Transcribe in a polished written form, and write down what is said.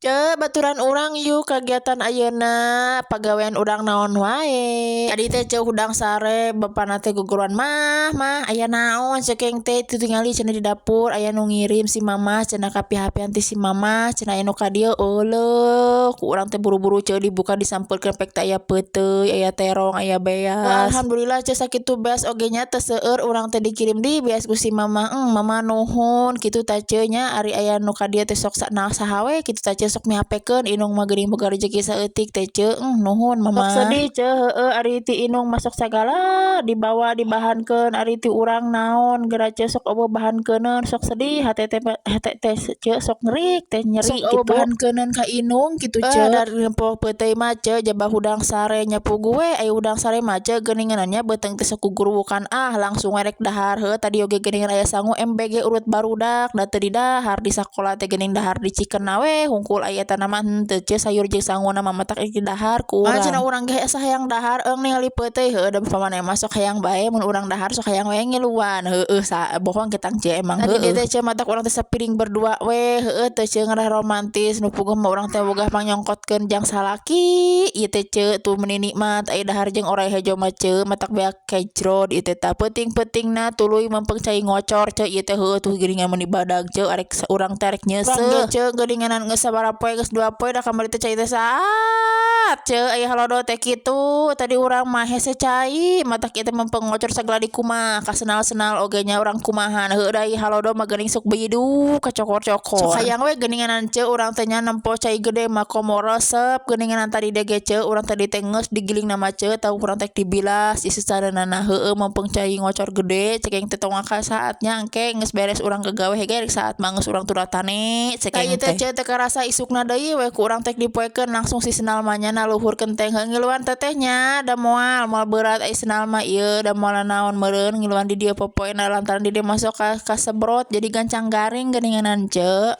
Ceu, baturan urang yuk kagiatan ayeuna, pagawean urang naon wae. Tadi teh, Ceu, hudang sare bapana teh guguruna, "Mah, Mah, aya naon?" cekeng teh. Tingali cenah di dapur aya nu ngirim si Mama cenah, kapihapian ti si Mama cenah, aya nu ka dieu. Euleuh, ku urang teh buru-buru, Ceu, dibuka, disampeurkeun, pek teh aya peuteuy, aya terong, aya beas. Alhamdulillah, Ceu, sakitu beas oge nya teu seueur, urang teh dikirim deui beas ku si Mama. Mama nuhun kitu tah, Ceu, nya. Ari aya nu ka dieu teh sok saha we kitu tah, Ceu, sok mihapekeun indung mah geuning boga rejeki saeutik teh, Ceu. Nuhun, Mama. Sok sedih, Ceu, heueuh, ari ti indung mah sok sagala dibawa, dibahankeun, ari ti urang naon geura, Ceu, sok euweuh bahankeuneun. Sok sedih hate teh, hate teh, Ceu, sok ngerik teh, nyeri Sok kitu bahan keuneun ka indung kitu, Ceu. Dari nempo peuteuy mah, Ceu, jaba hudang sare nya puguh we aya hudang sare mah, Ceu, geuningan nya beuteung teh sok guguruwukan, ah, langsung we rek dahar. Heueuh, tadi oge geuningan aya sangu MBG urut barudak, da teu didahar di sakola teh geuning, dahar di cikenna we hungkul. Aya eta mah henteu, Ceu, sayur jeung sanguna mah matak didahar ku urang. Cenah urang ge asa hayang dahar eung ningali peuteuy. Heueuh, da pamane mah sok hayang bae, mun urang dahar sok hayang we ngiluan. Heueuh, sa bohong ketang, Ceu, emang heueuh. Tadi teh, Ceu, matak urang teh sapiring berdua we. Heueuh teh, Ceu, ngarah romantis. Nu puguh mah urang teh boga pangnyongkotkeun jang salaki ieu teh, Ceu, tuh meuni nikmat aya dahar jeung oray hejo mah, Ceu, matak beak kejrod ieu teh. Tah, peuting-peutingna tuluy mempeng cai ngocor, Ceu, ieu teh. Heueuh tuh, geuningan meuni badag, Ceu, arek urang teh arek nyeuseuh, Ceu, geuninganan geus sabaraha poe, geus 2 poe da kamari teh cai teh saat, Ceu, aya halodo teh kitu. Tadi urang mah hese cai, matak ieu teh mempeng ngocor sagala di kumaha kasenal-senal oge nya urang kumaha. Heueuh da ieu halodo mah geuning sok beiduk kacokor-cokor. Sok hayang we geuninganan, Ceu, urang teh nya nempo cai gede mah, komo resep geuninganan. Tadi ge, Ceu, urang tadi teh geus digilingna mah, Ceu, tah urang teh dibilas ieu sacareunana. Heueuh, mempeng cai ngocor gede cekeng teh, tong saatnya engke geus beres urang gagawe ge rek saat mah geus urang turatane cekeng teh. Ceu, teh karasa isukna deui we ku urang teh dipoekeun langsung si senal mah nya luhurkeun teh ngiluan tetehnya, da moal moal berat ai senal mah ieu, da moal naon meureun ngiluan di dieu popoena, lantaran di dieu masuk ka kasebrot jadi gancang garing geuninganan, Ceu.